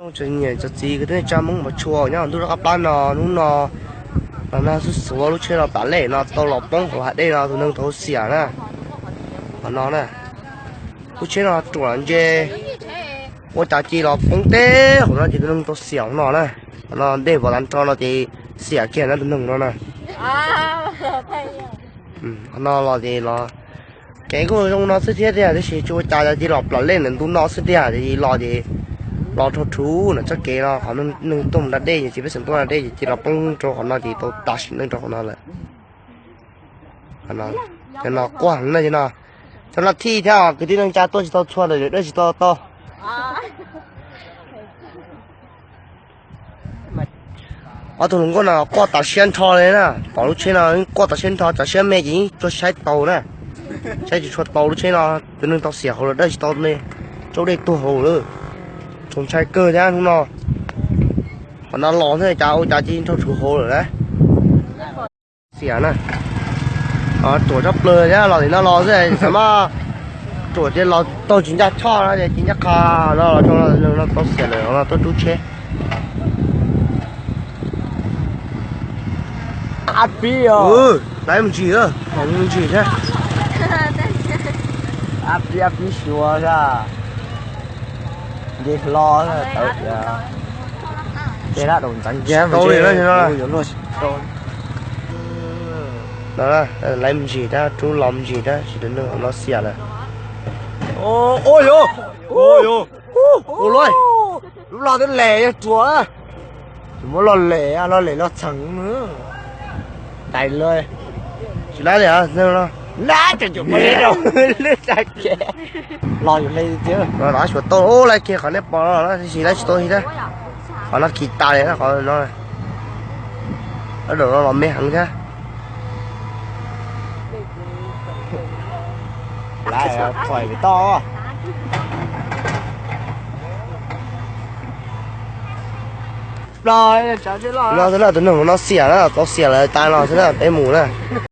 Tsoom niam tsoom txiv kwv tij neej tsa Hmoob npam tshua nyob ntuj rov qab plab no hnub no, los nag xuj xuav lub tsheb no plam lej no tau los poob hauv hav dej no tus neeg tau xiam na. Qhov no na, lub tsheb no ruam ntse, ua cas cia los poob teb hauv no ces tus neeg tau xiam hauv no na. Qhov no dej vov tav nrho no ces xiam kiag na tus neeg no na. Qhov no los ces los kev kuj zoo no xwb thiab tiag, tab sis tsis ua cas, cia los plam lej ntawm ntu no xwb tiag, ces los ces los rau rhuv ntawm txoj kev no qhov neeg tuaj mus da dej ces peb xeem tuaj da dej ces cia los poob rau qhov no ces tau tas sim neej rau qhov no lawm. Cov no quaj heev na, cov no, cov no thij thiab, kwv tij neej tsa tuaj tsis tau txhua lawm, dawj tsis tau tau. Ob tug hluas nkauj no quaj tas siab nrho li na, pom lub tsheb no quaj tas siab nrho, tas siab me ces yeej tsuas saib tau na. Saib tsis tshua tau lub tsheb no, tus neeg tau xiam hauv los dawj tsis tau li, raub dej tuag hauv lawm. Txaus ntshai kawg thiab hnub no. Qhov no los xwb cas ua cas cia nrog rhuv hauv lawm na. Xiam na. Ruam tshaj plaws thiab, los tim no los xwb xav mas ruam tias los taug tsis ncaj choj no ces cia ncaj qha no los rau no tau xiam lawm no tuaj rub tsheb. Ab pib os. Laiv mus ntsis, mus ntsis thiab. Ab pib, ab pib suav a. Nce hlo tau tias tej lab daus ntxeev kiag tau li no. Laiv mus ntsis thiab, rub los mus ntsis thiab, tsis tau nws los xiam lawm. Ua yog, ua yog, ua lub, lub los twb lem yog ruam, tsis muab los lem, los lem los txheem. Dais lawm. Tsis laiv li no. Laiv, los yus hle tiag. Laiv suav tau, laiv kiag qhov nej pom no, tab sis laiv tsis tau li thiab. Qhov no khi tas li qhov no. Laiv daum no los me heev thiab. Laiv phoim toj. Los xwb na, tus neeg no xiam na, tau xiam lawm tas los xwb na, peb mus na.